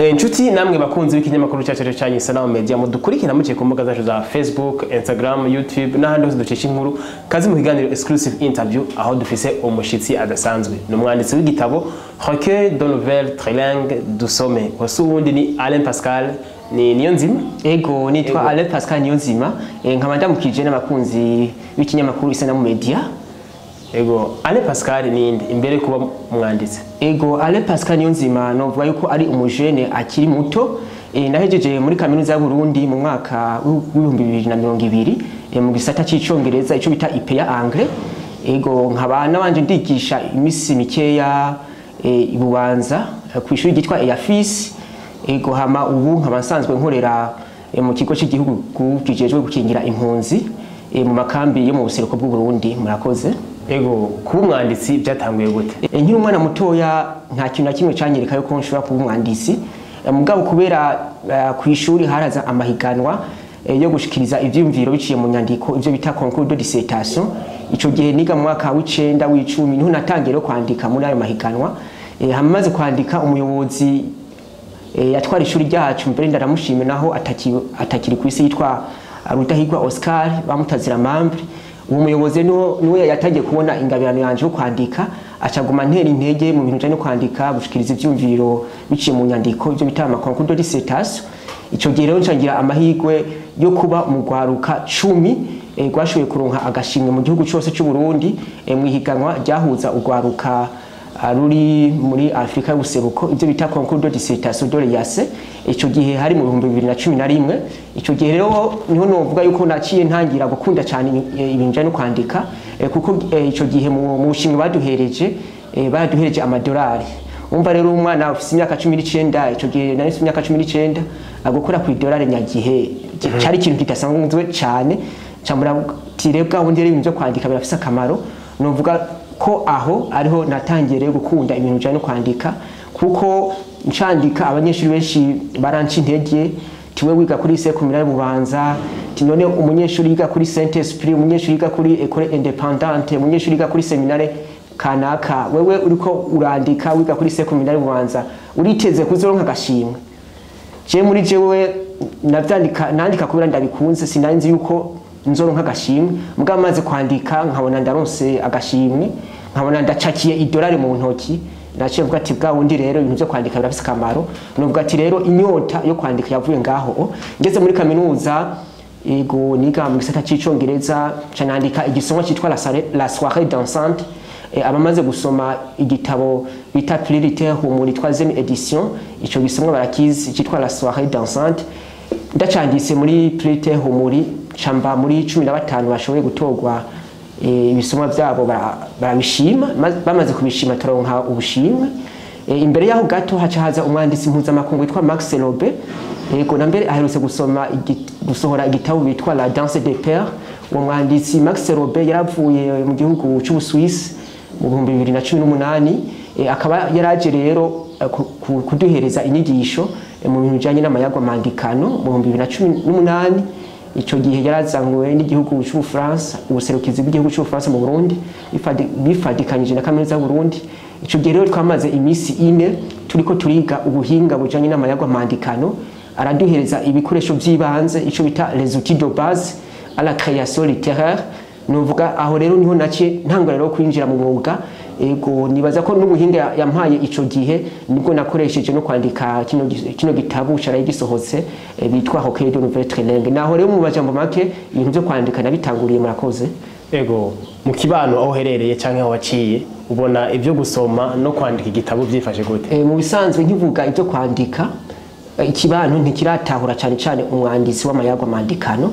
Inshuti namwe bakunzi b'ikinyamakuru cyacu cyo cyanyu Isanamu Media, mudukurikira muciye ku mbuga zacu za Facebook, Instagram, YouTube n'ahandi hose ducisha inkuru, kazi mu kiganiro exclusive interview, aho dufise umushitsi adasanzwe. Ni umwanditsi w'igitabo Recueil de nouvelles trilingues dusome. Wasi uwundi ni Alain Pascal ni Niyonzima. Ego, nitwa Alain Pascal Niyonzima, nkaba ndamukije n'abakunzi b'ikinyamakuru Isanamu Media. Ego, Alain Pascal ni inde imbere kuba umwanditsi? Ego, Alain Pascal Niyonzima novuga yuko ari umujene akiri muto. Nahejeje muri kaminuza y'u Burundi mu mwaka w'2020 mu gisata c'icongereza, ico bita IPA anglais. Ego, nkaba nabanje ndigisha imisi mikeya i Bubanza kw'ishuri ryitwa EAFIS. Ego, hama ubu nkaba nsanzwe nkorera mu kigo cy'igihugu kijejwe gukingira impunzi mu makambi yo mu buseruko bw'u Burundi. Murakoze. Ego, kuba umwanditsi byatanguye gute? Nkiri umwana mutoya nta kintu na kimwe canyereka yuko nshobora kuba umwanditsi. Mugabo kubera ku ishuri haraza amahiganwa yo gushikiriza ivyiyumviro biciye mu nyandiko, ivyo bita concours de dissertation. Ico gihe niga mu mwaka w'icenda, w'icumi, niho natangiye rero kwandika muri ayo mahiganwa. Hamaze kwandika, umuyobozi yatwara ishuri ryacu, mbere ndaramushimye naho atakiri ku isi, yitwa Rudahigwa Oscar, bamutazira Mambre. Uwo muyobozi niwe yatangiye kubona ingabirano yanje yo kwandika, acaguma ntera intege mu bintu bijanye no kwandika, gushikiriza ivyumviro biciye mu nyandiko, ivyo bita ama concours de dissertation. Ico gihe rero nca amahirwe yo kuba mu rwaruka 10 rwashoboye kuronka agashimwe mu gihugu cose c'u Burundi mu ihiganwa ryahuza urwaruka ruri muri Afrika y'ubuseruko, ivyo bita concours de dissertation de l'EAC. Ico gihe hari mu 2011. Ico gihe rero niho novuga yuko naciye ntangira gukunda cyane ibintu bijanye no kwandika, kuko ico gihe mu bushimwe baduhereje, baduhereje amadolari. Umva rero, umwana ufise imyaka 19, ico gihe nari mfise imyaka 19, gukora ku idolari nyagihe cari ikintu kidasanzwe cyane. Camura tire bwa bundi rero ibintu byo kwandika birafise akamaro. Novuga ko aho ariho natangiye rero gukunda ibintu bijanye no kwandika, kuko ncandika abanyeshuri benshi baranca intege: "Tiwe wiga kuri lycée communale Bubanza, ti none umunyeshuri yiga kuri Saint Esprit, umunyeshuri yiga kuri École Indépendante, umunyeshuri yiga kuri séminaire kanaka, wewe uriko urandika wiga kuri lycée communale Bubanza, uriteze kuzoronka agashimwe?" Je muri jewe navyandika, nandika kubera ndabikunze, sinanzi yuko nzoronka agashimwe. Mugabo maze kwandika nkabona ndaronse agashimwe, nkabona ndacakiye idolari mu ntoki, naciye mvuga ati bwa wundi rero ibintu byo kwandika birafise akamaro. Nuvuga ati rero inyota yo kwandika yavuye ngaho. Ngeze muri kaminuza, ego, niga mu gisata c'icongereza, nca nandika igisomwa citwa La soirée dansante. Abamaze gusoma igitabo bita Plurité muri troisième édition, ico gisomwa barakizi, citwa La soirée dansante. Ndacanditse muri Plurité Humuri, camba muri 15 bashoboye gutorwa, ibisomwa vyabo barabishima. Bamaze kubishima turonka ubushimwe. Imbere yaho gato haca haza umwanditsi mpuzamakungu witwa Max Lobe. Yego, na mbere aherutse gusoma gusohora igitabo bitwa La danse des pères. Uwo mwanditsi Max Lobe yaravuye mu gihugu c'Ubusuwisi mu 2018, akaba yaraje rero kuduhereza inyigisho mu bintu bijanye n'amayagwa mandikano mu 2018. Ico gihe yarazanywe n'igihugu c'Ubufaransa, ubuserukizi bw'igihugu c'Ubufaransa mu Burundi, bifadikanyije na kaminuza y'u Burundi. Ico gihe rero twamaze imisi 4 turiko turiga ubuhinga bujanye n'amayagwa mandikano, araduhereza ibikoresho by'ibanze, ico bita les outils de base à la création littéraire. Nuvuga aho rero niho naciye ntangura rero kwinjira mu mwuga. Ego, nibaza ko n'ubuhinga yampaye ico gihe nibwo nakoresheje no kwandika kino gitabo caraye gisohotse, bitwa Recueil de nouvelles trilingues. Naho rero mu majambo make ibintu byo kwandika nabitanguriye. Murakoze. Ego, mu kibano aho uherereye canke aho waciye, ubona ibyo gusoma no kwandika igitabo byifashe gute? Mu bisanzwe nkivuga ibyo kwandika, ikibano ntikiratahura cyane cyane umwanditsi w'amayagwa mandikano.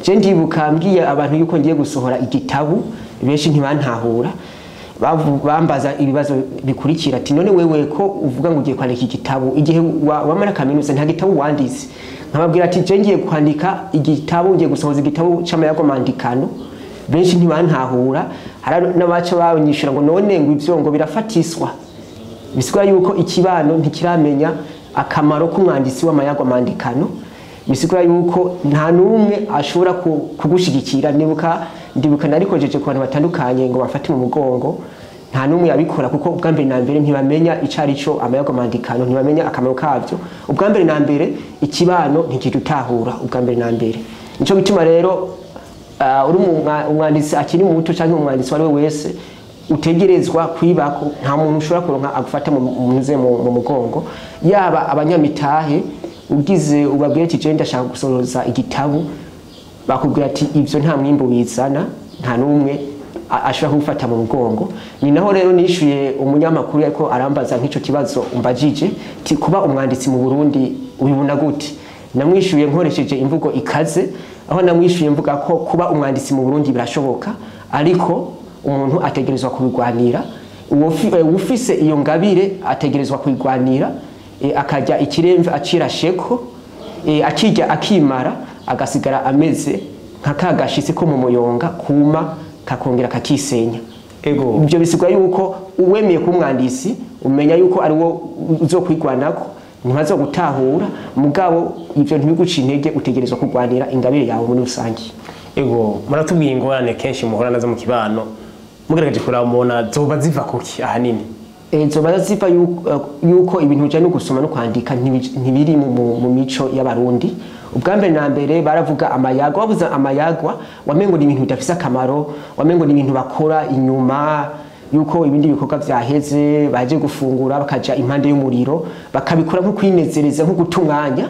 Je ndibuka mbwiye abantu yuko ngiye gusohora igitabo, benshi ntibantahura. Bambaza ibibazo bikurikira, ati: "None wewe ko uvuga ngo ugiye kwandika igitabo, igihe wamara kaminuza nta gitabo wanditse?" Nkababwira ati: "Je ngiye kwandika igitabo, ngiye gusohoza igitabo c'amayagwa mandikano." Benshi ntibantahura. Hari n'abaca banyishura ngo: "None ngo ivyo ngo birafatiswa?" Bisigura yuko ikibano ntikiramenya akamaro k'umwanditsi w'amayagwa mandikano. Bisigura yuko nta n'umwe ashobora kugushigikira. Ndibuka narikojeje ku bantu batandukanye ngo bamfate mu mugongo. Nta n'umwe yabikora, kuko ubwa mbere na mbere ntibamenya icari cyo amayago mandikano, ntibamenya akamaro kavyo. Ubwa mbere na mbere ikibano ntikidutahura ubwa mbere na mbere. Nico gituma rero uri umwanditsi akiri muto canke umwanditsi wari we wese utegerezwa kwibako. Nta muntu ushobora kuronka agufata mu mugongo, yaba abanyamitahe ugize ubabwire ati je ndashaka gusohoza igitabo, bakubwira ati ivyo nta mwimbu bizana, nta n'umwe ashobora kugufata mu mugongo. Ni naho rero nishuye umunyamakuru ariko arambaza nk'ico kibazo umbajije, ti kuba umwanditsi mu Burundi ubibona gute? Namwishuye nkoresheje imvugo ikaze, aho namwishuye mvuga ko kuba umwanditsi mu Burundi birashoboka, ariko umuntu ategerezwa kubigwanira. Uwufise iyo ngabire ategerezwa kubigwanira, akajya ikiremve acirasheko, akijya akimara, agasigara ameze nka kagashitsi ko mu muyonga kuma kakongera kakisenya. Ego. Ibyo bisigura yuko uwemeye kuba umwanditsi umenya yuko ari wo uzokwigwanako, ntibazogutahura, mugabo ivyo ntibiguca intege, utegerezwa kurwanira ingabire yawe muri rusange. Ego, muratubwiye ingorane kenshi muhura nazo mu kibano, mugerageje kuraba mubona zoba ziva kuki ahanini? Zoba ziva yuko ibintu bijanye no gusoma no kwandika ntibiri mu mico y'Abarundi. Ubwa mbere na mbere baravuga amayagwa, bavuze amayagwa wamengo ni ibintu bidafise akamaro, wamengo ni ibintu bakora inyuma yuko ibindi bikorwa vyaheze, baje gufungura bakaja impande y'umuriro, bakabikora nko kwinezereza, nko guta umwanya.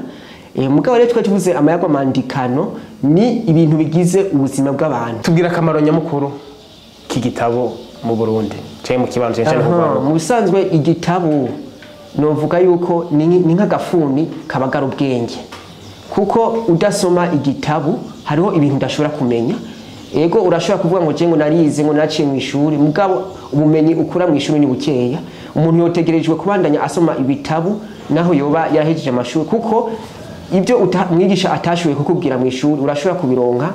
Mugabo rero twe tuvuze amayagwa mandikano ni ibintu bigize ubuzima bw'abantu. Tubwira akamaro nyamukuru k'igitabo mu Burundi canke mu kibano canke mu Rwanda. Mu bisanzwe igitabo novuga yuko ni nk'agafuni kabagara ubwenge, kuko udasoma igitabo hariho ibintu udashobora kumenya. Ego urashobora kuvuga ngo je ngo narize, ngo naciye mu ishuri, mugabo ubumenyi ukura mu ishuri ni bukeya. Umuntu yotegerejwe kubandanya asoma ibitabo naho yoba yarahejeje amashuri, kuko ibyo mwigisha atashoboye kukubwira mu ishuri urashobora kubironka,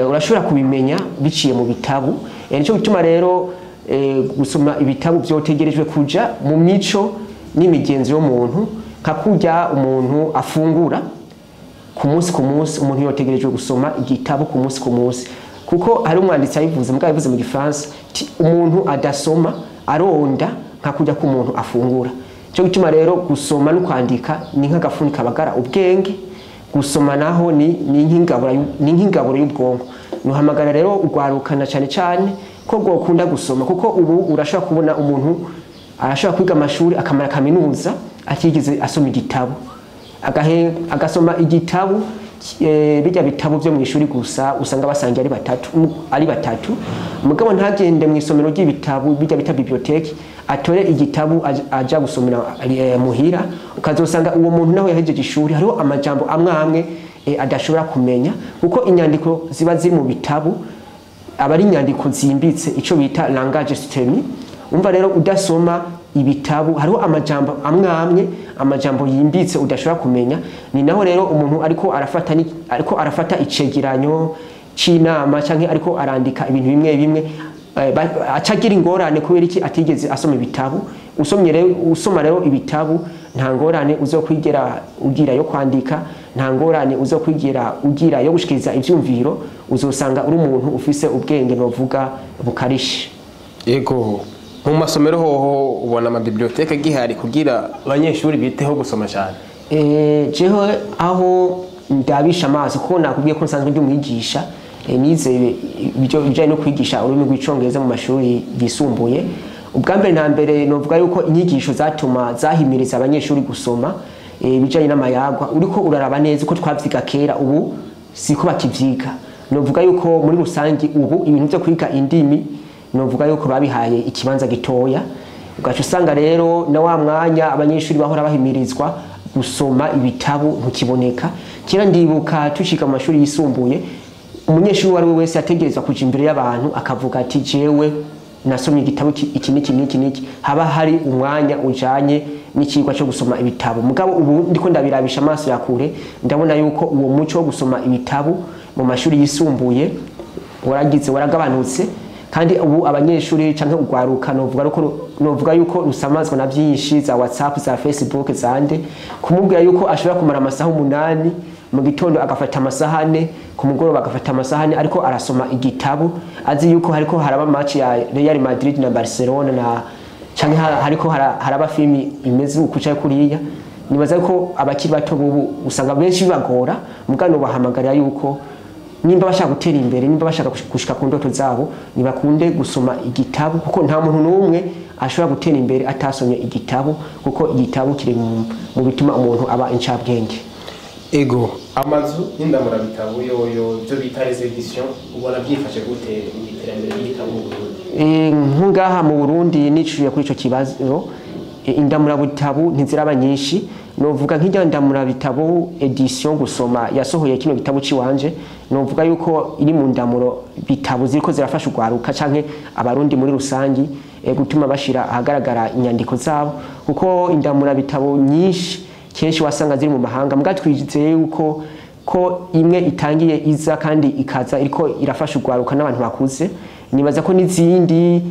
urashobora kubimenya biciye mu bitabo. Nico gituma rero gusoma ibitabo byotegerejwe kuja mu mico n'imigenzo y'umuntu, nka kurya umuntu afungura ku munsi ku munsi, umuntu yotegerejwe gusoma igitabo ku munsi ku munsi. Kuko hari umwanditsi yabivuze, mugabo yabivuze mu Gifaransa, ati umuntu adasoma aronda nka kurya k'umuntu afungura. Nico gituma rero gusoma no kwandika ni nk'agafuni kabagara ubwenge, gusoma naho ni nk'ingaburo y'ubwonko. Nuhamagara rero ugwarukana cyane cyane ko gwokunda gusoma, kuko ubu urashobora kubona umuntu arashobora kwiga amashuri akamara kaminuza atigeze asoma igitabo, agasoma igitabo bijya bitabo byo mu ishuri gusa, usanga basangiye ari batatu, mugabo ntagende mu isomero ry'ibitabo bijya bita bibliothèque atore igitabo aja gusomera muhira. Ukazosanga uwo muntu naho yahejeje ishuri hariho amajambo amwe amwe adashobora kumenya, kuko inyandiko ziba ziri mu bitabo aba ari inyandiko zimbitse, ico bita langage système. Umva rero udasoma ibitabo hariho amajambo amwe amwe, amajambo yimbitse udashobora kumenya. Ni naho rero umuntu ariko arafata icegeranyo c'inama canke ariko arandika ibintu bimwe bimwe, acagira ingorane kubera iki atigeze asoma ibitabo. Usomye rero, usoma rero ibitabo nta ngorane uzokwigera ugira yo kwandika, nta ngorane uzokwigera ugira yo gushikiriza ivyumviro, uzosanga uri umuntu ufise ubwenge novuga bukarishe. Yego, mu masomero hoho ubona ama bibliothèque gihari kugira abanyeshuri biteho gusoma cyane? Jeho aho ndabisha amaso, kuko nakubwiye ko nsanzwe ndi umwigisha, nize ibyo bijanye no kwigisha ururimi rw'icongereza mu mashuri yisumbuye. Ubwa mbere na mbere novuga yuko inyigisho zatuma zahimiriza abanyeshuri gusoma ibijanye n'amayagwa, uriko uraraba neza uko twavyiga kera ubu siko bakivyiga. Novuga yuko muri rusangi ubu ibintu byo kwiga indimi novuga yuko babihaye ikibanza gitoya, ugaca usanga rero na wa mwanya abanyeshuri bahora bahimirizwa gusoma ibitabo ntukiboneka. Kera ndibuka tushika mu mashuri yisumbuye, umunyeshuri uwo ari we wese yategerezwa kuja imbere y'abantu akavuga ati jewe nasomye igitabo iki n'iki n'iki n'iki, haba hari umwanya ujanye n'icigwa cyo gusoma ibitabo. Mugabo ubu ndiko ndabirabisha amaso ya kure, ndabona yuko uwo muco wo gusoma ibitabo mu mashuri yisumbuye waragabanutse, kandi ubu abanyeshuri canke ugwaruka novuga yuko rusamazwa na byinshi za WhatsApp, za Facebook, zande, kumubwira yuko ashobora kumara amasaha 8 Mu gitondo agafata amasahane, ku mugoroba agafata amasahane, ariko arasoma igitabo, azi yuko hariko haraba match ya Real Madrid na Barcelona na canke hariko haraba filimi imeze uku canke kuriya. Nibaza ko abakiri bato bubu usanga benshi bibagora, mugano bahamagarira yuko nimba bashaka gutera imbere, nimba bashaka gushika ku ndoto zabo, nibakunde gusoma igitabo, kuko nta muntu n'umwe ashobora gutera imbere atasomye igitabo, kuko igitabo kiri mu bituma umuntu aba incabwenge. Ego, amazu y'indamurabitabo yoyo, byo bita les éditions, ubona byifashe gute mu iterambere ry'igitabo mu Burundi? Nkungaha mu Burundi, niciye kuri ico kibazo, indamurabitabo ntiziraba nyinshi. Novuga nk'irya ndamurabitabo édition Gusoma yasohoye kino gitabo ciwanje, novuga yuko iri mu ndamuro bitabo ziriko zirafasha urwaruka canke Abarundi muri rusangi, gutuma bashira ahagaragara inyandiko zabo, kuko indamurabitabo nyinshi kenshi wasanga ziri mu mahanga. Mbwa twizeye yuko ko imwe itangiye iza kandi ikaza iriko irafasha urwaruka n'abantu bakuze, nibaza ko n'izindi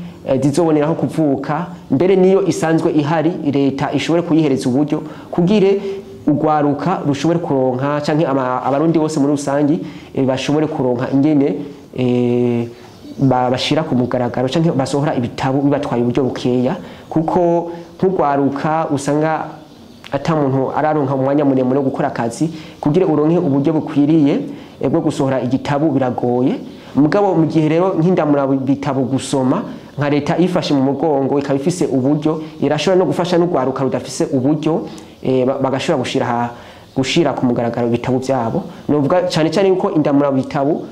zizoboneraho kuvuka. Mbere niyo isanzwe ihari, leta ishobore kuyihereza uburyo kugire urwaruka rushobore kuronka, canke Abarundi bose muri rusangi, bashobore kuronka ingene bashira ku mugaragaro canke basohora ibitabo bibatwaye uburyo bukeya, kuko nk'urwaruka usanga ata muntu araronka umwanya muremure wo gukora akazi. Kugira uronke uburyo bukwiriye bwo gusohora igitabo biragoye. Mugabo mu gihe rero nk'indamura bitabo Gusoma, nka leta ifashe mu mugongo, ikaba ifise uburyo, irashobora no gufasha n'urwaruka rudafise uburyo, bagashobora gushira ku mugaragaro ibitabo byabo. Novuga cyane cyane yuko indamura bitabo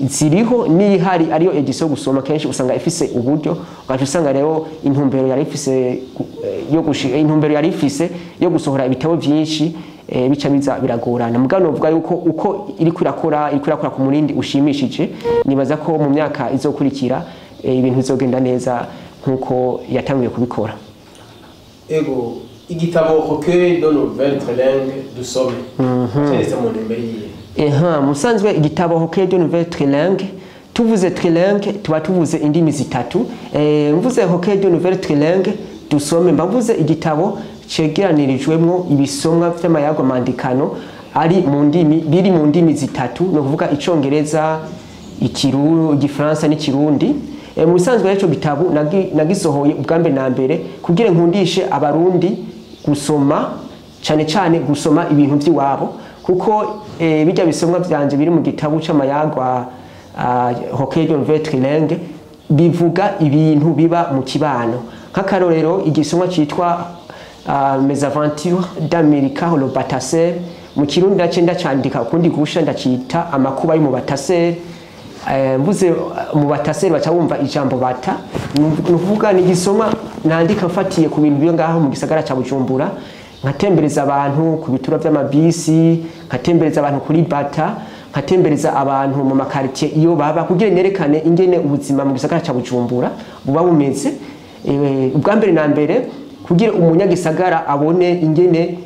ziriho, n'ihari ariyo édition Gusoma, kenshi usanga ifise uburyo, ugaca usanga rero intumbero yari ifise yo gusohora ibitabo byinshi, bica biza biragorana. Mugabo novuga yuko uko iriko irakora ku murindi ushimishije, nibaza ko mu myaka izokurikira, ibintu bizogenda neza nkuko yatanguye kubikora. Ego, igitabo Recueil de nouvelles trilingues Dusome cyanditse mu ntumbero yihe? Eha, musanzwe igitabo Recueil de nouvelles trilingues, tuvuze trilingue tuba tuvuze indimi zitatu. Mvuze Recueil de nouvelles trilingues Dusome, mba mvuze igitabo cegeranirijwemwo ibisomwa vy'amayago mandikano ari mu ndimi, biri mu ndimi zitatu, no kuvuga Icongereza, Ikirundi, Igifaransa n'Ikirundi. Mu bisanzwe rero ico gitabo nagisohoye ubwa mbere na mbere kugira nkundishe Abarundi gusoma, cane cane gusoma ibintu vy'iwabo, kuko bijya bisomwa vyanje biri mu gitabo c'amayagwa Recueil de nouvelles trilingues bivuga ibintu biba mu kibano. Nk'akarorero, igisomwa citwa Mes aventures d'Amilcar le Batasseur, mu Kirundi ndace ndacandika ukundi gusha, ndacita Amakuba y'umubataseri. Mvuze mu bataseri baca bumva ijambo bata. Ni ukuvuga ni igisomwa nandika mfatiye ku bintu byo ngaho mu gisagara ca Bujumbura, nkatembereza abantu ku bituro vy'amabisi, nkatembereza abantu kuri bata, nkatembereza abantu mu makaritiye iyo baba, kugira nerekane ingene ubuzima mu gisagara ca Bujumbura buba bumeze. Ubwa mbere na mbere kugira umunyagisagara abone ingene,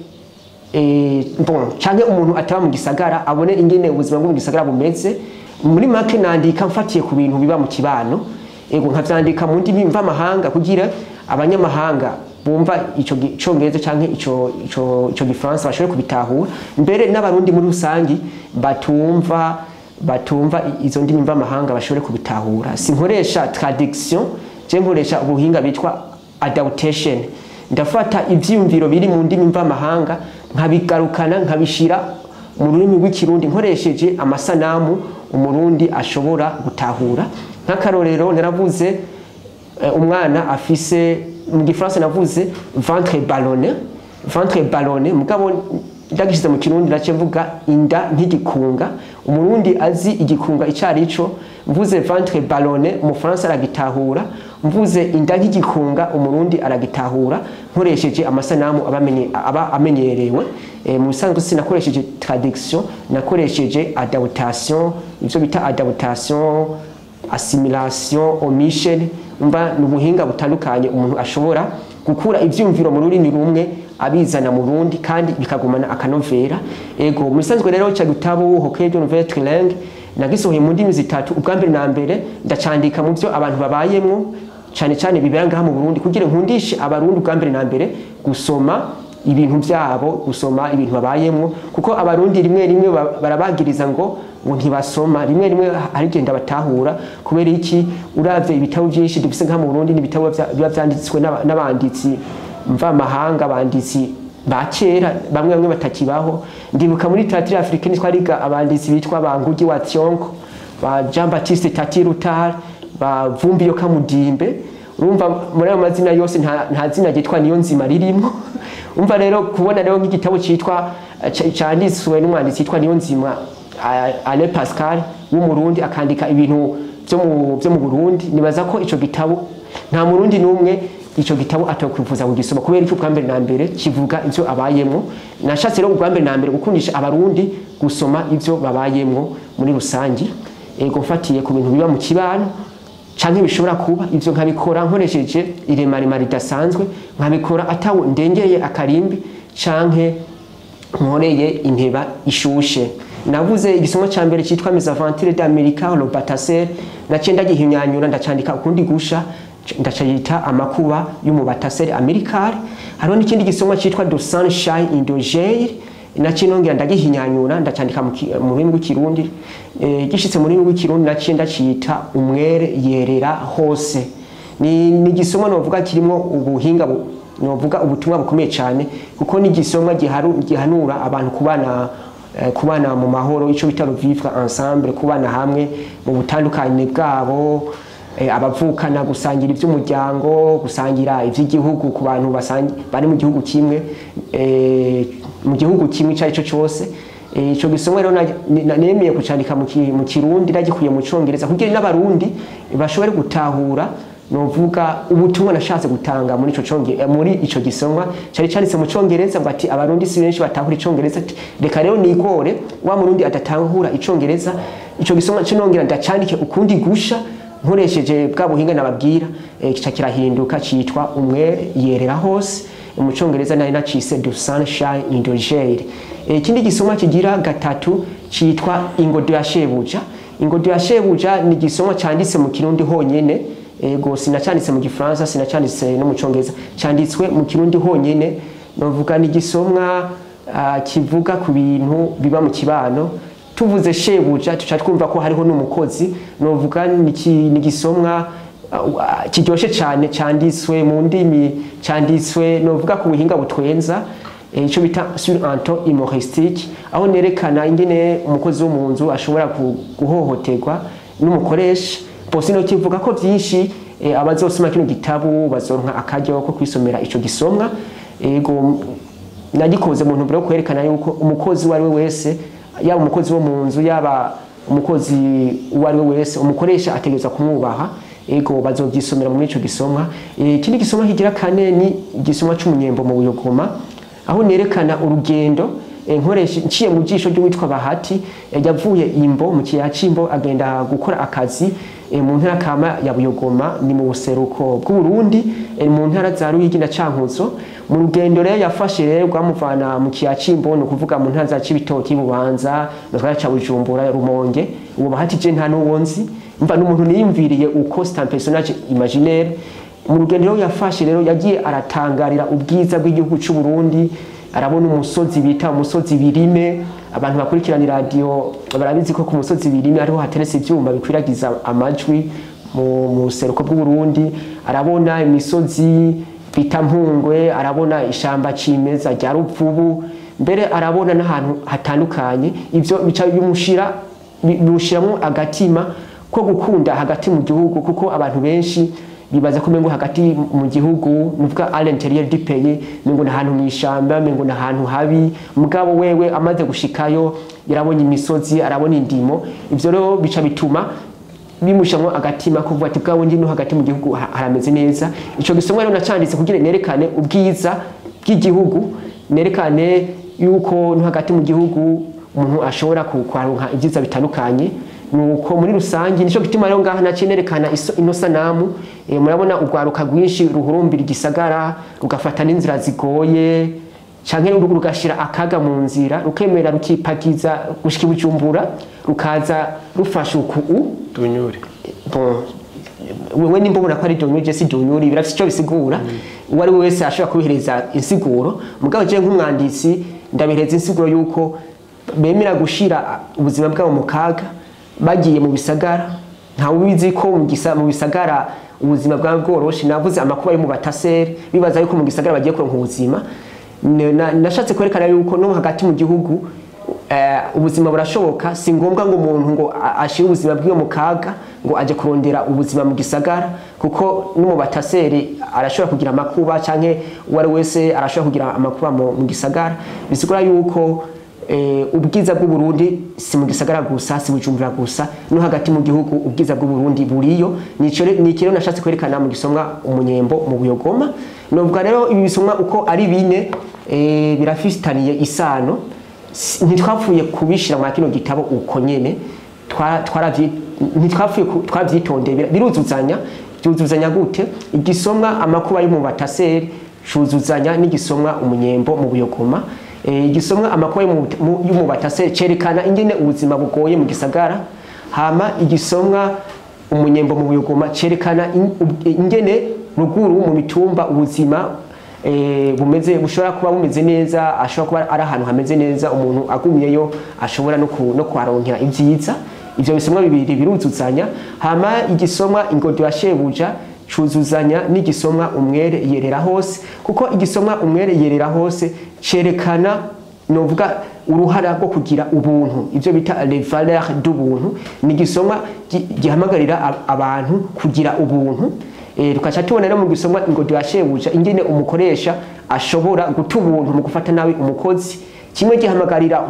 bon, canke umuntu ataba mu gisagara abone ingene ubuzima bwo mu gisagara bumeze. Muri make nandika mfatiye ku bintu biba mu kibano. Ego, nkavyandika mu ndimi mvamahanga kugira abanyamahanga bumva ico Congereza canke ico Gifaransa bashobore kubitahura, mbere n'Abarundi muri rusangi batumva izo ndimi mvamahanga bashobore kubitahura. Sinkoresha traduction, je nkoresha ubuhinga bitwa adaptation. Ndafata ivyiyumviro biri mu ndimi mvamahanga, nkabigarukana, nkabishira mu rurimi rw'Ikirundi, nkoresheje amasanamu Umurundi ashobora gutahura. Nk'akarorero, naravuze umwana afise, mu Gifaransa navuze ventre ballonné, ventre ballonné, mugabo ndagishize mu Kirundi nace mvuga inda nk'igikunga. Umurundi azi igikunga icarico. Mvuze ventre ballonné, Umufaransa aragitahura. Mvuze inda nk'igikunga, Umurundi aragitahura, nkoresheje amasanamu aba amenyerewe. Mu bisanzwe sinakoresheje traduction, nakoresheje adaptation, ivyo bita adaptation, assimilation, omission. Umva, ni ubuhinga butandukanye umuntu ashobora gukura ivyumviro mu rurimi rumwe abizana mu rundi kandi bikagumana akanovera. Ego, mu bisanzwe rero ca gitabo Recueil de nouvelles trilingues nagisohoye mu ndimi zitatu. Ubwa mbere na mbere ndacandika mu vyo abantu babayemwo, cane cane bibera ngaha mu Burundi, kugira nkundishe Abarundi ubwa mbere na mbere gusoma. ibintu byabo, gusoma ibintu babayemwo, kuko Abarundi rimwe rimwe barabagiriza ngo ntibasoma, rimwe rimwe harigenda batahura. Kubera iki? Uravye ibitabo byinshi dufise nka mu Burundi, n'ibitabo biba vyanditswe n'abanditsi mvamahanga, abanditsi ba kera bamwe bamwe batakibaho. Ndibuka muri littérature africaine twariga abanditsi bitwa ba Ngugi wa Thiong'o, ba Jean Baptiste Tati Rutar, ba Vumbi Yoka Mudimbe. Urumva muri ayo mazina yose nta zina ryitwa Niyonzima ririmo. Umva rero kubona rero nk'igitabo citwa canditswe n'umwanditsi yitwa Niyonzima Alain Pascal w'Umurundi, akandika ibintu byo mu Burundi, nibaza ko ico gitabo nta Murundi n'umwe ico gitabo atokwifuza kugisoma. Kubera icyo? Ubwa mbere na mbere kivuga ivyo abayemwo. Nashatse rero ubwa mbere na mbere gukundisha Abarundi gusoma ivyo babayemwo muri rusangi, ego mfatiye ku bintu biba mu kibano canke bishobora kuba. Ivyo nkabikora nkoresheje iremarema ridasanzwe, nkabikora atawo ndengeye akarimbi canke nkoreye impeba ishushe. Navuze igisomwa ca mbere citwa Mésaventures d'Amilcar le Batasseur, naciye ndagihinyanyura, ndacandika ukundi gusha, ndacayita Amakuba y'umubataseri Amilcar. Hariho n'ikindi gisomwa citwa The Sunshine in the Jail, naciye nongera ndagihinyanyura, ndacandika mu rurimi rw'Ikirundi. Gishitse mu rurimi rw'Ikirundi naciye ndacita Umwere yerera hose. Ni igisomwa novuga kirimo ubuhinga, novuga ubutumwa bukomeye cyane, kuko ni igisomwa gihanura abantu kubana mu mahoro, ico bita vivre ensemble, kubana hamwe mu butandukanye bwabo, abavukana, gusangira ivy'umuryango, gusangira ivy'igihugu ku bantu bari mu gihugu kimwe, mu gihugu kimwe ico arico cose. Ico gisomwa rero nemeye kucandika mu Kirundi ndagikuye mu Congereza, kugira n'Abarundi bashobore gutahura novuga ubutumwa nashatse gutanga muri ico muri ico gisomwa cari canditse mu Congereza, ngo ati Abarundi si benshi batahura Icongereza, ati reka rero nigore wa Murundi adatahura Icongereza, ico gisomwa cinongera ndacandike ukundi gusha nkoresheje bwa buhinga nababwira, kica kirahinduka citwa Umwere yerera hose. Mu Congereza nari nacise The Sunshine in the Jail. Ikindi gisomwa kigira gatatu citwa Ingodo ya Shebuja. Ingodo ya Shebuja ni igisomwa canditse mu Kirundi honyene. Ego, sinacanditse mu Gifaransa, sinacanditse no mu Congereza, canditswe mu Kirundi honyene. Novuga ni igisomwa kivuga ku bintu biba mu kibano. Tuvuze shebuja tuca twumva ko hariho n'umukozi. Novuga ni igisomwa kiryoshe cyane, canditswe mu ndimi, canditswe novuga ku buhinga butwenza, ico bita sur un ton humoristique, aho nerekana ingene umukozi wo mu nzu ashobora guhohoterwa n'umukoresha. Bose no kivuga ko byinshi, abazosoma kino gitabo bazoronka akaryo ko kwisomera ico gisomwa. Ego, nagikoze mu ntumbero yo kwerekana yuko umukozi uwo ari we wese, yaba umukozi wo mu nzu, yaba umukozi uwo ari we wese, umukoresha ategerezwa kumwubaha. Ego, bazogisomera muri ico gisomwa. Ikindi gisomwa kigira kane ni igisomwa c'Umunyembo mu Buyogoma, aho nerekana urugendo nkoresha nciye mu jisho ry'uwitwa Bahati, yavuye Imbo, mu kiyaya c'Imbo, agenda gukora akazi mu ntara kama ya Buyogoma, ni mu buseruko bw'Uburundi, mu ntara za Ruyigi na Cankuzo. Mu rugendo rero yafashe rero rwamuvana mu kiyaya c'Imbo, ni ukuvuga mu ntara za Cibitoki, Bubanza, mu gisagara ca Bujumbura, Rumonge. Uwo Bahati je nta n'uwo nzi, mva n'umuntu niyumviriye uko, c'est un personnage imaginaire. Mu rugendo rero yafashe rero yagiye aratangarira ubwiza bw'igihugu c'u Burundi, arabona umusozi bita umusozi Birime. Abantu bakurikirana radio barabizi ko ku musozi Birime ariho hateretse ivyuma bikwiragiza amajwi mu seruko bw'u Burundi. Arabona imisozi bita Mpungwe, arabona ishamba cimeza rya Rupfubu, mbere arabona n'ahantu hatandukanye. Ivyo bica bimushiramwo agatima ko gukunda hagati mu gihugu, kuko abantu benshi bibaza ko mengo hagati mu gihugu, nuvuga à l'intérieur du pays, mengo n'ahantu mw'ishamba, mengo n'ahantu habi. Mugabo wewe amaze gushikayo yarabonye imisozi, arabona indimo. Ivyo rero bica bituma bimushamwo agatima kuvuga ati bwawe ndi no hagati mu gihugu harameze neza. Ico gisomwa rero nacanditse kugira nerekane ubwiza bw'igihugu, nerekane yuko no hagati mu gihugu umuntu ashobora kuronka ibyiza bitandukanye. Nuko muri rusange nico gituma rero ngaha naciye nerekana ino sanamu. Murabona urwaruka rwinshi ruhurumbira igisagara, rugafata n'inzira zigoye, canke rugashira akaga mu nzira, rukemera rukipakiza gushika i Bujumbura, rukaza rufashe uku Dunyuri. Bon, wewe nimba ubona ko ari dunyuri, je si dunyuri, birafise ico bisigura. Uwo ari we wese ashobora kubihereza insiguro, mugabo je nk'umwanditsi ndabihereza insiguro yuko bemera gushira ubuzima bwabo mu kaga bagiye mu bisagara. Nta ubizi ko mu bisagara ubuzima bwabo bworoshe. Navuze amakuba yo mu bataseri, bibaza yuko mu gisagara bagiye kuronka ubuzima. Nashatse kwerekana yuko no hagati mu gihugu ubuzima burashoboka. Si ngombwa ngo umuntu ngo ashire ubuzima bwiwe mu kaga ngo aje kurondera ubuzima mu gisagara, kuko no mu bataseri arashobora kugira amakuba, canke uwo ari wese arashobora kugira amakuba mu gisagara. Bisigura yuko ubwiza bw'u Burundi si mu gisagara gusa, si Bujumbura gusa, no hagati mu gihugu ubwiza bw'u Burundi buriyo. Nico ni nashatse kwerekana mu gisomwa Umunyembo mu Buyogoma. Novuga rero ibi bisomwa uko ari bine birafitaniye isano. Ntitwapfuye kubishira mu kino gitabo uko nyene, ntitwapfuye, twavyitondeye, biruzuzanya. Byuzuzanya gute? Igisomwa Amakuba yo mu bataseri cuzuzanya n'igisomwa Umunyembo mu Buyogoma. Igisomwa Amakuba yo mu bataseri cerekana ingene ubuzima bugoye mu gisagara, hama igisomwa Umunyembo mu Buyogoma cerekana ingene ruguru mu mitumba ubuzima bumeze, bushobora kuba bumeze neza, ashobora kuba ari ahantu hameze neza, umuntu agumyeyo ashobora no kuharonkera ibyiza. Ivyo bisomwa bibiri biruzuzanya. Hama igisomwa Ingodo ya Shebuja cuzuzanya n'igisomwa Umwere yerera hose, kuko igisomwa Umwere yerera hose cerekana novuga uruhara rwo kugira ubuntu, ivyo bita les valeurs d'ubuntu. Ni igisomwa gihamagarira abantu kugira ubuntu. Tukaca tubona rero mu gisomwa Ingodo ya Shebuja ingene umukoresha ashobora guta ubuntu mu gufata nabi umukozi. Kimwe gihamagarira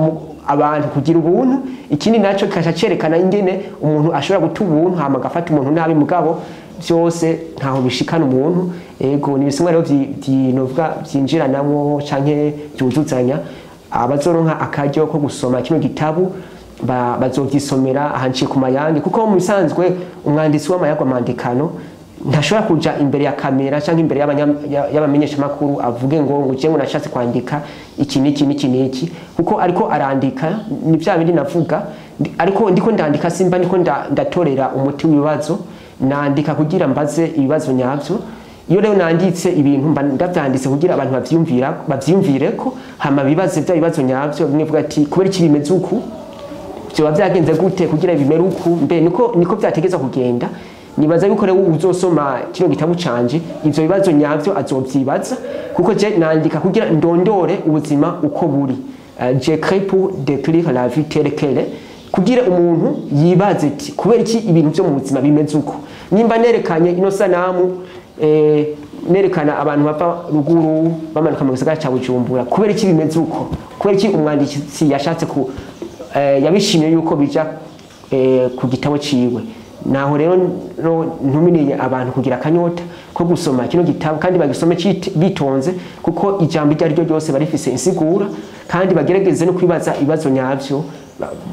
abantu kugira ubuntu, ikindi naco kikaca cerekana ingene umuntu ashobora guta ubuntu hama agafata umuntu nabi, mugabo byose ntaho bishikana umuntu. Ego, ni ibisomwa rero novuga vyinjiranamwo canke vyuzuzanya. Abazoronka akaryo ko gusoma kino gitabo bazovyisomera ahanciye ku mayange, kuko mu bisanzwe umwanditsi w'amayagwa mandikano ntashobora kuja imbere ya kamera canke imbere y'abamenyeshamakuru avuge ngo je ngo nashatse kwandika iki n'iki n'iki n'iki, kuko ariko arandika ni vya bindi navuga, ariko ndiko ndandika simba ndiko ndatorera umuti w'ibibazo, nandika kugira mbaze ibibazo nyavyo. Iyo rero nanditse ibintu mba ndavyanditse kugira abantu bavyumvireko, hama bibaze vya bibazo nyavyo, bimwe vuga ati kubera iki bimeze uku, vyoba vyagenze gute kugira bimere uku, mbe niko vyategezwa kugenda. Nibaza yuko rero uzosoma kino gitabo canje ivyo bibazo nyavyo azovyibaza, kuko je nandika kugira ndondore ubuzima uko buri. J'écris pour décrire la vie telle qu'elle est, kugira umuntu yibaze ati kubera iki ibintu vyo mu buzima bimeze uko. Nimba nerekanye ino sanamu, nerekana abantu bava ruguru bamanuka mu gisagara ca Bujumbura, kubera iki bimeze uko, kubera iki umwanditsi yashatse ku yabishimye yuko bija ku gitabo ciwe. Naho rero ntuminiye abantu kugira akanyota ko gusoma kino gitabo, kandi bagisome bitonze, kuko ijambo iryo ariryo ryose barifise insigura, kandi bagerageze no kwibaza ibibazo nyavyo.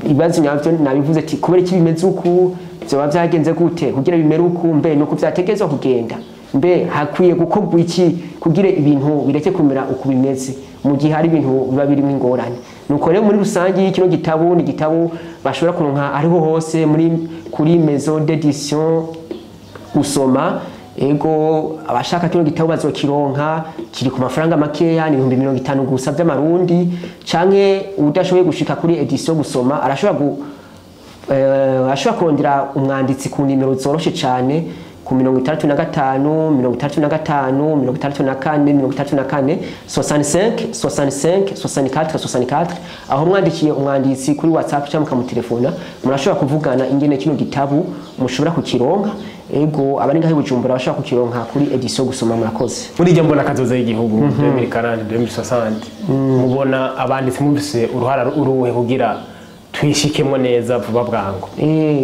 Ibibazo nyavyo nabivuze ati kubera iki bimeze uku, vyoba vyagenze gute kugira bimere uku, mbe nuko vyategezwa kugenda, mbe hakwiye gukorwa iki kugira ibintu bireke kumera uku bimeze mu gihe hari ibintu biba birimo ingorane. Nuko rero muri rusangi kino gitabo ni igitabo bashobora kuronka ariho hose kuri maison d'édition Gusoma. Ego, abashaka kino gitabo bazokironka, kiri ku mafaranga makeya, ni 50,000 gusa vy'amarundi, canke udashoboye gushika kuri édition Gusoma arashobora kurondera umwanditsi ku nimero zoroshe cane, ku 65, 65, 64, 64, 65, 65, 64, 64. Aho mwandikiye umwanditsi kuri WhatsApp cyangwa mukamutelefona, murashobora kuvugana ingene kino gitabo mushobora kukironka. Ego, abari ngaho i Bujumbura bashobora kukironka kuri édition Gusoma. Murakoze. Muri iryo mbona kazoza y'igihugu 2040, 2060, mubona abanditsi mufise uruhara uruhe kugira twishikemwo neza vuba bwangu?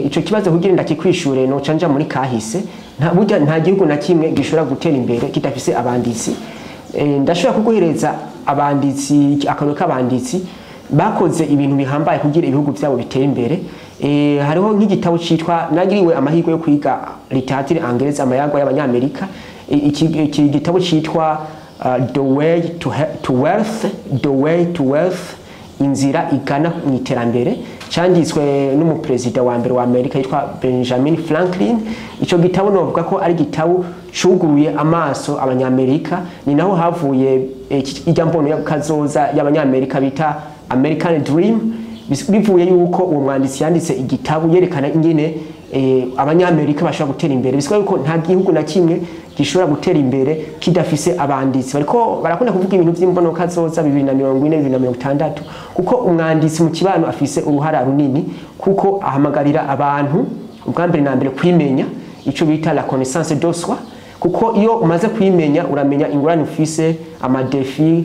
Ico kibazo kugira ndakikwishure noca nja muri kahise. Nta burya nta gihugu na kimwe gishobora gutera imbere kidafise abanditsi. Ndashobora kuguhereza abanditsi, akantu k'abanditsi bakoze ibintu bihambaye kugira ibihugu vyabo bitere imbere. Hariho nk'igitabo citwa, nagiriwe amahirwe yo kwiga littérature anglaise, amayagwa y'abanyamerika. Iki gitabo citwa The Way to Wealth, The Way to Wealth, inzira igana mu iterambere. Canditswe n'umuperezida wa mbere wa Amerika yitwa Benjamin Franklin. Ico gitabo novuga ko ari igitabo cuguruye amaso abanyamerika, ni naho havuye ijya mbono ya kazoza y'abanyamerika bita American Dream. Bivuye yuko uwo mwanditsi yanditse igitabo yerekana ingene abanyamerika bashobora gutera imbere. Bisigura yuko nta gihugu na kimwe gishobora gutera imbere kidafise abanditsi. Bariko barakunda kuvuga ibintu vy'imbono kazoza 2040, 2060, kuko umwanditsi mu kibano afise uruhara runini, kuko ahamagarira abantu ubwa mbere na mbere kwimenya, ico bita la connaissance de soi, kuko iyo umaze kwimenya uramenya ingorane ufise, ama défis,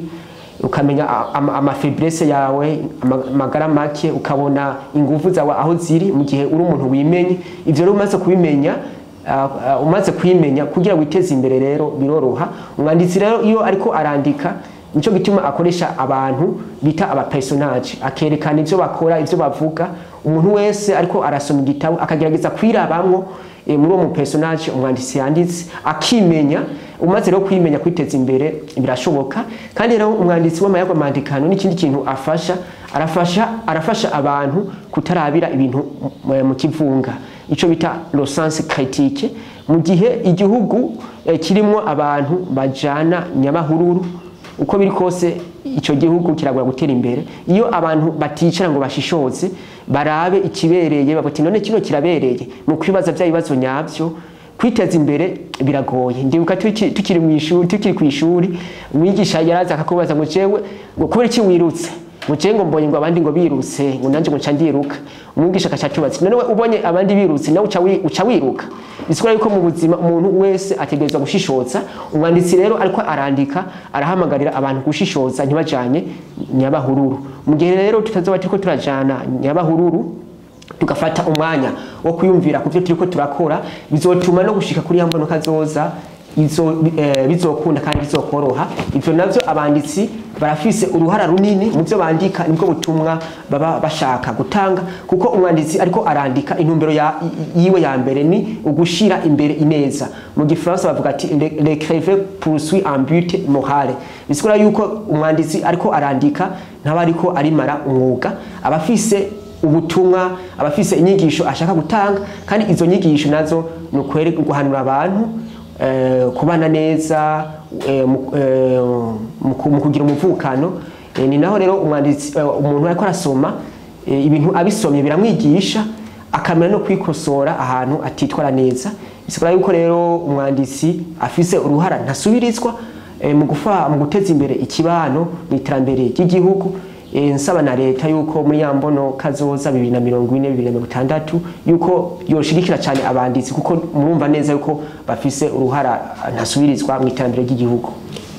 ukamenya ama faiblesse yawe, amagara make, ukabona ingufu zawe aho ziri mu gihe uri umuntu wimenye. Ivyo rero umaze kubimenya, umaze kwimenya kugira witeze imbere rero biroroha. Umwanditsi rero iyo ariko arandika, nico gituma akoresha abantu bita aba personnage, akerekana ivyo bakora, ivyo bavuga. Umuntu wese ariko arasoma igitabo akagerageza kwirabamwo muri uwo mu personnage umwanditsi yanditse, akimenya. Umaze rero kwimenya, kwiteza imbere birashoboka. Kandi rero umwanditsi w'amayago mandikano n'ikindi kintu afasha, arafasha abantu kutarabira ibintu mu kivunga, ico bita le sens critique. Mu gihe igihugu kirimwo abantu bajana nyabahururu, uko biri kose ico gihugu kiragora gutera imbere. Iyo abantu baticara ngo bashishoze, barabe ikibereye, bavuga ati none kino kirabereye, mu kwibaza bya bibazo nyabyo, kwiteza imbere biragoye. Ndibuka tukiri mu ishuri, tukiri ku ishuri, umwigisha yaraza akakubaza ngo jewe ngo kubera iki wirutse, ngo jewe ngo mbonye ngo abandi ngo birutse, ngo nanje ngo nca ndiruka. Umwigisha akaca atubaza, none we ubonye abandi birutse nawe uca wiruka? Bisigura yuko mu buzima umuntu wese ategerezwa gushishoza. Umwanditsi rero ariko arandika arahamagarira abantu gushishoza, ntibajanye nyabahururu. Mu gihe rero tutazoba turiko turajana nyabahururu, tugafata umwanya wo kwiyumvira ku byo turiko turakora, bizotuma no gushika kuri ya mbono kazoza izo bizokunda kandi bizokoroha. Ivyo navyo abanditsi barafise uruhara runini mu byo bandika, nibwo butumwa baba bashaka gutanga, kuko umwanditsi ariko arandika intumbero yiwe ya mbere ni ugushira imbere ineza. Mu gifaransa bavuga ati l'écrivain poursuit un but moral. Bisigura yuko umwanditsi ariko arandika ntaba ariko arimara umwuga, abafise ubutumwa, abafise inyigisho ashaka gutanga, kandi izo nyigisho nazo ni ukwereka guhanura abantu kubana neza, mu kugira umuvukano. Ni naho rero umwanditsi, umuntu ariko arasoma ibintu abisomye biramwigisha, akamenya no kwikosora ahantu atitwara neza. Bisigura yuko rero umwanditsi afise uruhara ntasubirizwa mu guteza imbere ikibano mu iterambere ry'igihugu. Nsaba na leta yuko muri ya mbono kazoza 2040, 2060 yuko yoshigikira cyane abanditsi, kuko murumva neza yuko bafise uruhara ntasubirizwa mu iterambere ry'igihugu.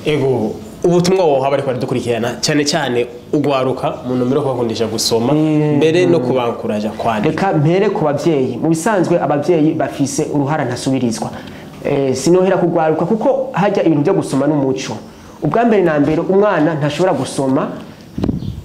Ego, ubutumwa woha bariko baradukurikirana, cyane cyane ugwaruka, mu ntumbero yo kubakundisha gusoma, mbere no kubankuraja kwandika? Reka mpere ku bavyeyi. Mu bisanzwe abavyeyi bafise uruhara ntasubirizwa. Sinohera kugwaruka, kuko hajya ibintu byo gusoma n'umuco. Ubwa mbere na mbere, umwana ntashobora gusoma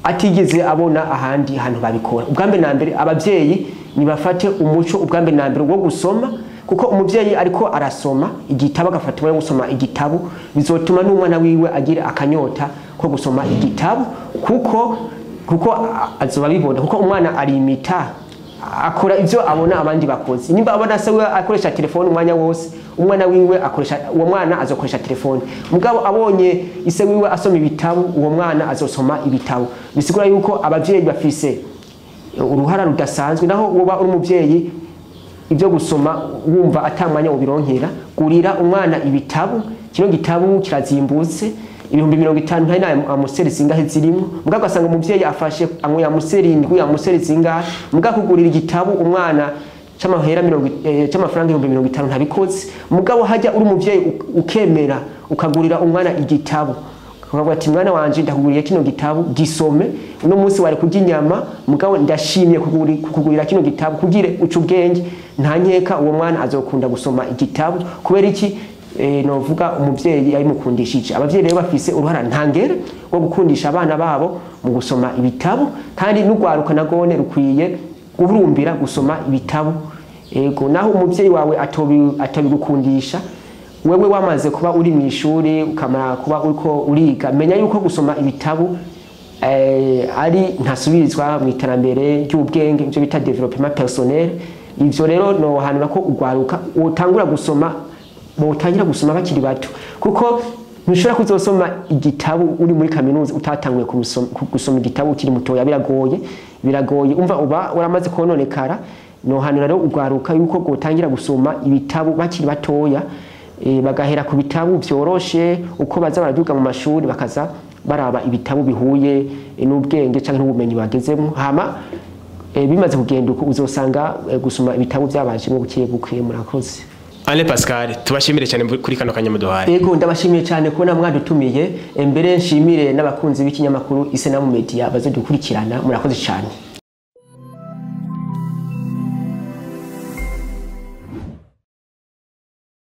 atigeze abona ahandi hantu babikora. Ubwa mbere na mbere abavyeyi nibafate umuco ubwa mbere na mbere wo gusoma, kuko umuvyeyi ariko arasoma igitabo, agafata umwanya wo gusoma igitabo, bizotuma n'umwana wiwe agira akanyota ko gusoma igitabo, kuko azoba abibona, kuko umwana arimita, akora ivyo abona abandi bakoze. Nimba abona se we akoresha telefone umwanya wose, umwana wiwe akoresha, uwo mwana azokoresha telefone. Mugabo abonye ise wiwe asoma ibitabo, uwo mwana azosoma ibitabo. Bisigura yuko abavyeyi bafise uruhara rudasanzwe. Naho woba uri umuvyeyi ibyo gusoma wumva atamwanya ubironkera, gurira umwana ibitabo. Kino gitabo kirazimbutse, 50,000, ntari na amuseri zingahe zirimo, mugabo ugasanga umuvyeyi afashe anyweye amuseri indwi, amuseri zingahe, mugabo kugurira igitabo umwana c'amahera c'amafaranga 50,000 ntabikoze. Mugabo hajya uri umuvyeyi ukemera ukagurira umwana igitabo, ukavuga ati mwana wanje ndakuguriye kino gitabo, gisome, uno munsi wari kurya inyama, mugabo ndashimye kukugurira kino gitabo kugire uce ubwenge, nta nkeka uwo mwana azokunda gusoma igitabo. Kubera iki? Novuga umuvyeyi yabimukundishije. Abavyeyi rero bafise uruhara ntangere rwo gukundisha abana babo mu gusoma ibitabo, kandi n'urwaruka nagone rukwiye guhurumbira gusoma ibitabo. Ego, naho umuvyeyi wawe atabigukundisha, wewe wamaze kuba uri mu ishuri, ukamara kuba uriko uriga, menya yuko gusoma ibitabo ari ntasubirizwa mu iterambere ry'ubwenge, ibyo bita développement personnel. Ivyo rero nohanura ko ugwaruka utangura gusoma, botangira gusoma bakiri bato, kuko ntushobora kuzosoma igitabo uri muri kaminuza utatanguye gusoma igitabo ukiri mutoya. Biragoye, biragoye, umva uba waramaze kononekara. Nohanura rero ugwaruka yuko gotangira gusoma ibitabo bakiri batoya, bagahera ku bitabo vyoroshe, uko baza baraduga mu mashuri bakaza baraba ibitabo bihuye n'ubwenge canke n'ubumenyi bagezemo. Hama bimaze kugenda uko, uzosanga gusoma ibitabo byabajemo buke buke. Murakoze. Alain Pascal, tubashimire cyane kuri kano kanya muduhaye. Ego, ndabashimiye cyane kubona mwadutumiye. Mbere nshimire n'abakunzi b'ikinyamakuru Isanamu Media bazodukurikirana. Murakoze cyane.